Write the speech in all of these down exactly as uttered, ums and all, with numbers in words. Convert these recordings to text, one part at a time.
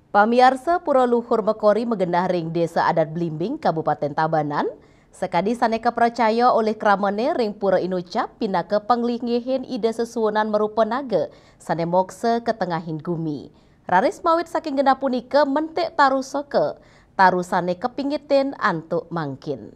Pamiarsa, Pura Luhur Mekori magenah ring Desa Adat Blimbing, Kabupaten Tabanan, sakadi sane kapracaya olih kramane ring Pura Inucap pinaka panglinggihin Ida sesuunan marupa naga sane moksa ka tengahing gumi. Raris mawit saking genah punika mentik taru soka, taru sane kapingitin antuk mangkin.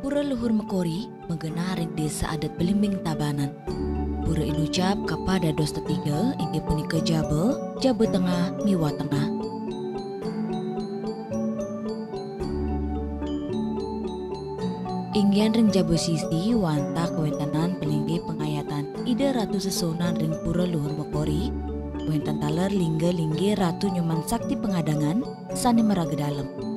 Pura Luhur Mekori magenah ring Desa Adat Belimbing, Tabanan. Pura inucap kapada dados tetiga, inggih punika jaba, jaba tengah, miwah tengah. Inggihan ring jaba sisi wantah kawentenan palinggih pangayatan Ida Ratu Sesuunan ring Pura Luhur Mekori, wenten taler lingga linggih Ratu Nyoman Sakti Pangadangan sane maraga dalem.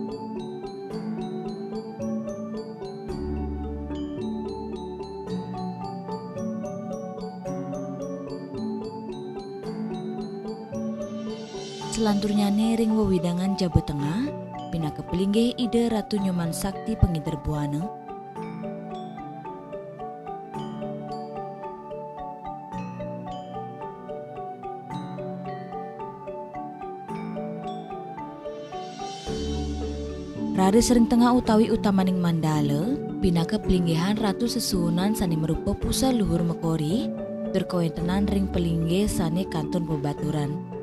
Salanturnyane ring wewidangan jaba tengah, pinaka palinggih Ida Ratu Nyoman Sakti Pangider Buana. Raris ring tengah utawi utamaning mandala, pinaka palinggihan Ratu Sesuunan sane marupa Pura Luhur Mekori, tur kawentenan ring palinggih sane kantun bebaturan.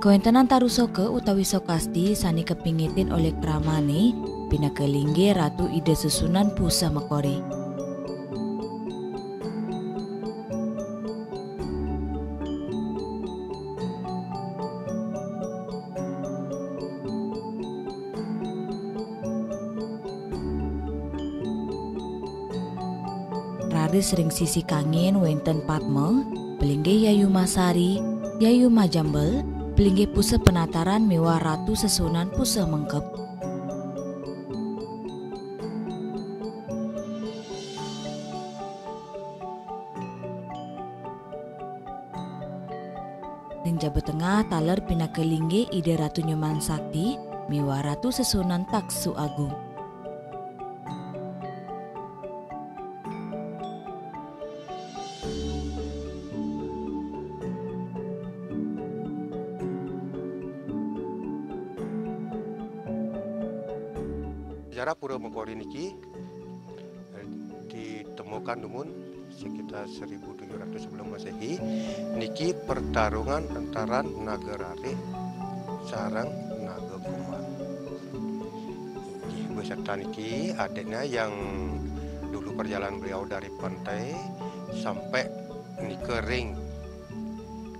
Kawentenan taru soka utawi sokasti sane kapingitin olih kramane, pinaka linggih Ratu Ida Sesuunan Pura Mekori. Raris ring sisi kangin wenten Padma, palinggih Yayu Masari, Yayu Majambel, palinggih Pura Penataran miwah Ratu Sesuunan Pura Mengkeb. Ring jaba tengah taler pinaka linggih Ida Ratu Nyoman Sakti miwah Ratu Sesuunan Taksu Agung. Sejarah Pura Mekori niki ditemukan dumun sekitar seribu tujuh ratus sebelum Masehi, niki pertarungan antara Naga Rarih sareng Naga Kumbang. Inggih, beserta niki adiknya yang dulu perjalanan beliau dari pantai sampai nika ring,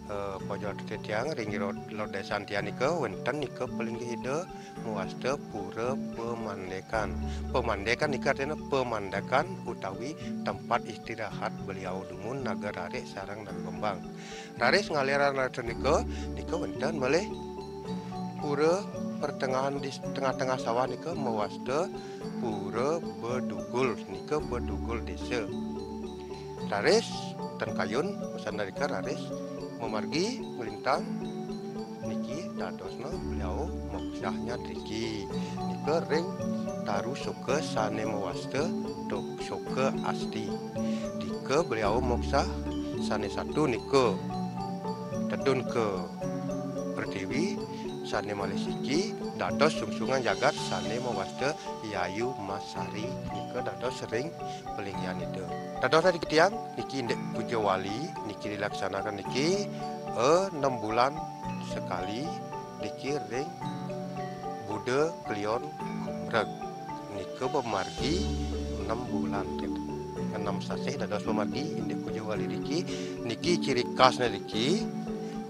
eh, pojok titiang ring lor, lor desan tiang nika wenten nika palinggih Ida mawasta Pura Pemandekan. Pemandekan nika artinya pemandekan utawi tempat istirahat beliau dumun Naga Rarih sareng Naga Kumbang. Raris ngaliran raris nika, nika wenten malih pura pertengahan di tengah-tengah sawah nika mawasta Pura Bedugul, nika Bedugul Desa. Raris ten kayun, sandalika raris mamargi nglintang niki dadosna beliau moksahnya driki. Nika ring taru soka sane mawasta Tok Soka Asti. Dika beliau moksah sane satu nika tedun ka Pertiwi, sane malih siki dados sungsungan jagat sane mawasta Yayu Masari nika dados ring palinggihan Ida. Dados ring tiang niki indik puja wali niki dilaksanakan niki, eh, enam bulan sekali niki ring Buda Kliwon Gumreg. Nika pamargi enam bulan, enam sasih dados pamargi indik puja Wali niki, niki ciri khasnya niki,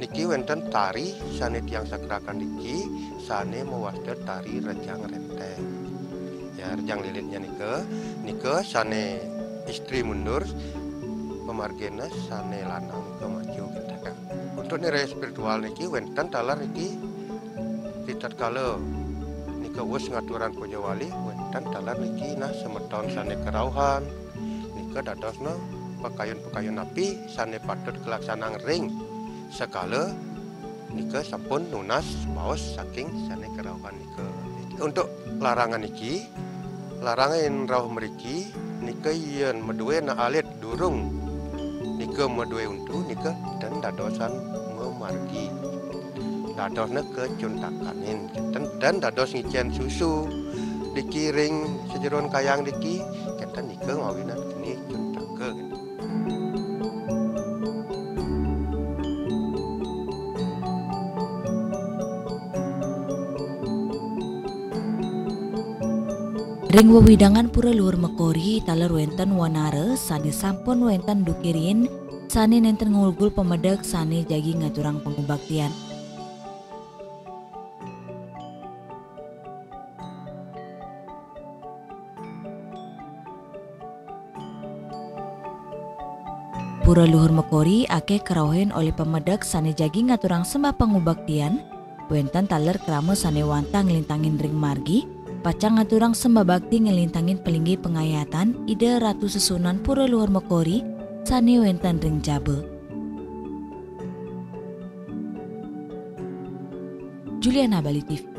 niki wenten tari sane tiang sakrakan niki, sane mawasta tari rejang renteng. Ya, rejang lilitnya nika, nika sane istri mundur, pamargena sane lanang nika maju. Untuk nilai spiritual niki wenten taler niki, ritatkala nika wus ngaturang puja wali, wenten taler niki nah semeton sane karauhan, nika dadosna pakayun-pakayun napi sane patut kalaksanang ring sekala nika sampun nunas baos saking sane karauhan nika. Untuk larangan niki, larangan yen rauh mriki, nika yen madue na alit durung nika madue untu, nika ten dadosan mamargi. Dadosna kacuntakanin, ten, ten dados ngicen susu dikiring sajeroning kayang niki, kenten nika ngawinan keni cuntaka. Ring wewidangan Pura Luhur Mekori taler wenten wanara sane sampun wenten duke riin sane nenten ngulgul pamedek sane jagi ngaturang pangubaktian. Pura Luhur Mekori akeh karauhin olih pamedek sane jagi ngaturang sembah pangubaktian, wenten taler krama sane wantah nglintangin ring margi, pacang ngaturang sembah bakti nglintangin palinggih pangayatan Ida Ratu Sesuunan Pura Luhur Mekori sane wenten ring jaba. Juliana Bali T V.